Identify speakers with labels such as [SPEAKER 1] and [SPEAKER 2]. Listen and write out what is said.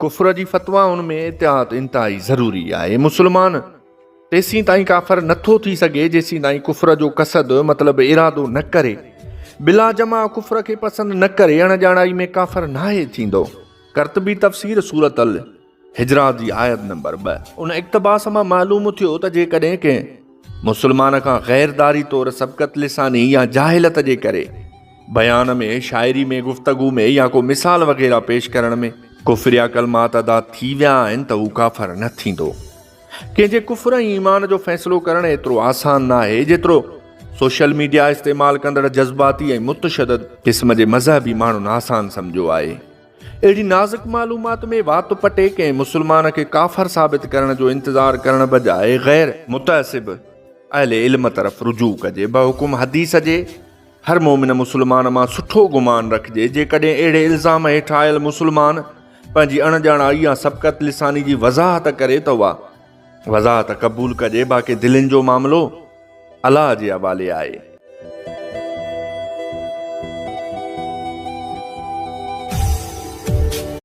[SPEAKER 1] ڪفر جي فتوائن ۾ احتياط انتهائي ضروري آهي. مسلمان تيسين تائين ڪافر نه ٿو ٿي سگهي جيسين تائين ڪفر جو قصد مطلب ارادو نه ڪري. بلا جماع ڪفر کي پسند نه ڪري اڻ ڄاڻائي ۾ ڪافر ناهي ٿيندو. قرطبي تفسير سورة الحجرات جي آيت نمبر 2. ان اقتباس مان معلوم ٿيو ته جيڪڏهن ڪنهن مسلمان کان غيرداري طور سبقت لساني يا جاهلت جي ڪري بيان ۾، شاعري ۾، گفتگو ۾ يا ڪو مثال وغيره پيش ڪرڻ ۾ ڪفريه ڪلمات ادا ٿي ويا آهن ته هو ڪافر نه ٿيندو. ڪنهن جي ڪفر ۽ ايمان جو فيصلو ڪرڻ ايترو آسان ناهي جيترو سوشل ميڊيا استعمال ڪندڙ جذباتي ۽ متشدد قسم جي مذهبي ماڻهن آسان سمجهيو آهي. اهڙي نازڪ معلومات ۾ وات پٽي ڪنهن مسلمان کي ڪافر ثابت ڪرڻ جو انتظار ڪرڻ بجاء غير متعصب اهل علم طرف رجوع ڪجي. بحڪم حديث جي هر مؤمن مسلمان مان سٺو گمان رکجي، جيڪڏهن اهڙي الزام هيٺ آيل مسلمان پنهنجي اڻ ڄاڻائي يا سبقت لساني جي وضاحت ڪري ته اها وضاحت قبول ڪجي، باقي دلين جو معاملو الله جي حوالي آهي.